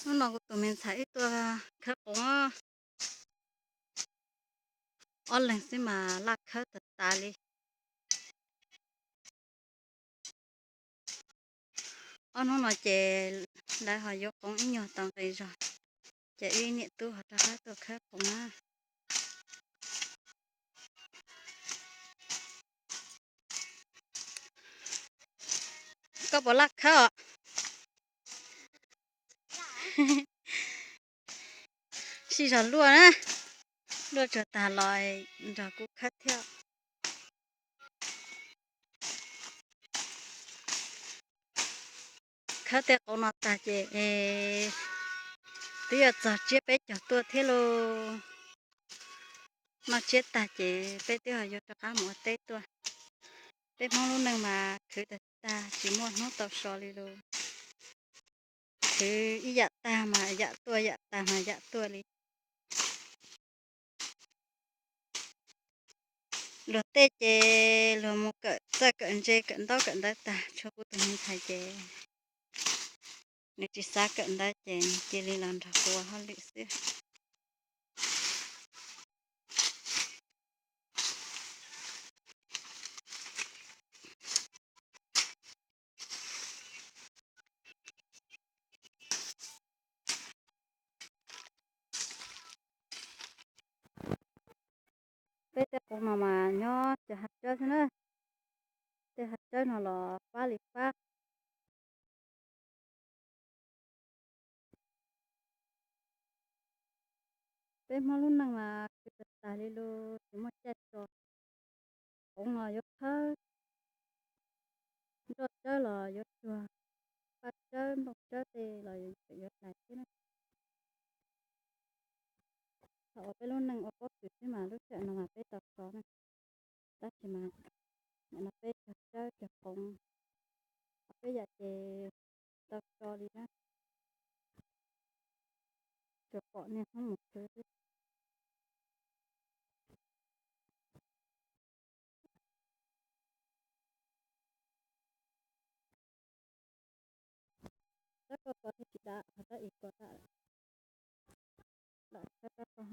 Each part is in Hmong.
Hnub no kuv tus me ntxhais wb tuaj khawb qoov, ob leeg xwb mas laj khawb tag tas li. Ob hnub no ces lawv ho yuav qoov ib nyuag tau nqi zog, ces wb niam tub ho rov qab tuaj khawb qoov na. Koj puas laj khawb os? Sij zog luaj na, luaj tsuag tag los nrog kuv khawb thiab. Khawb tej qoov no tag ces twb yuav txog tsiab peb caug tuaj thiab lauj. Noj tsiab tag ces peb twb ho yuav rov qab mus ua teb tuaj. Peb Hmoob lub neej mas khwv tag tag tsis muaj hnub tau so li lauj. Khwv ib yam tag mas yam tuaj, yam tag mas yam tuaj li. Luag tej ces luag mus kawm txawj kawm ntse kawm ntaub kawm ntawv tag, tshuav kuv tus me ntxhais ces nws tsis xav kawm ntawv ces nws cia li los nrog kuv ua hauj lwm xwb. Peb tej qoob no mas nyob cov hav tsawb xwb na. Tej hav tsawb no los fab li fab. Peb Hmoob lub neej mas khwv tag tag li lawm, tsis muaj caij tso. Qoob los yuav khawb, nroj tsawb los yuav tsuag, paj tsawb nplooj tsawb tej los yuav hlais thiab na. Thaum uas peb lub neej ua pob kws xwb mas lub sij hawm no mas peb tau so na. Tab sis mas nim no peb cog tsawb cog qoob, peb yam ces tau so li na. Tsuas pom niaj hnub mus khwv xwb. Tab koj ko thiaj tsis dam, ho tab ib ko dam lawm. Lam khawb tab koj.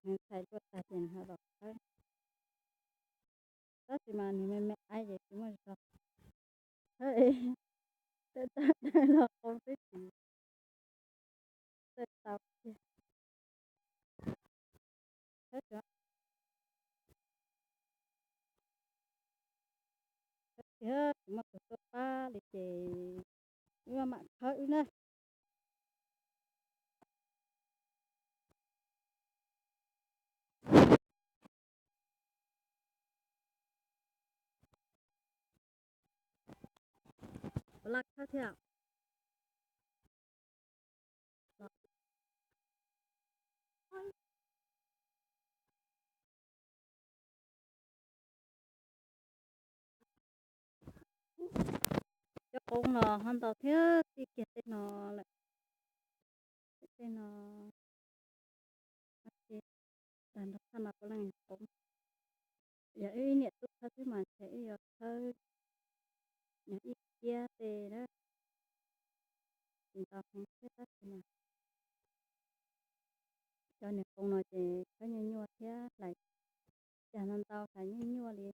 Nws txhais luaj tag ces nws ho los khawb. Tab sis mas nws me me aiv ces tsis muaj zog. Khawb es tej tab dawb los qoob twb tsis txawj tau kiag. Khawb tsuav, khawb tiag tsis muaj tus tuaj pab li ces wb mam khawb wb na. Puas laj khawb thiab? Cov qoob los ho ntau thiab, txij kiag tej no lawm. Tej no, tag nrho thaj no puav leej yog qoob. Yog wb ib niam tub khawb xwb mas ntshe wb yuav khawb, yog ib kiab tej na, tsis ntau heev thiab tab sis mas cov niag qoob no ces khawb nyuaj nyuaj thiab, hlais cag ntau ntau hlais nyuaj nyuaj li.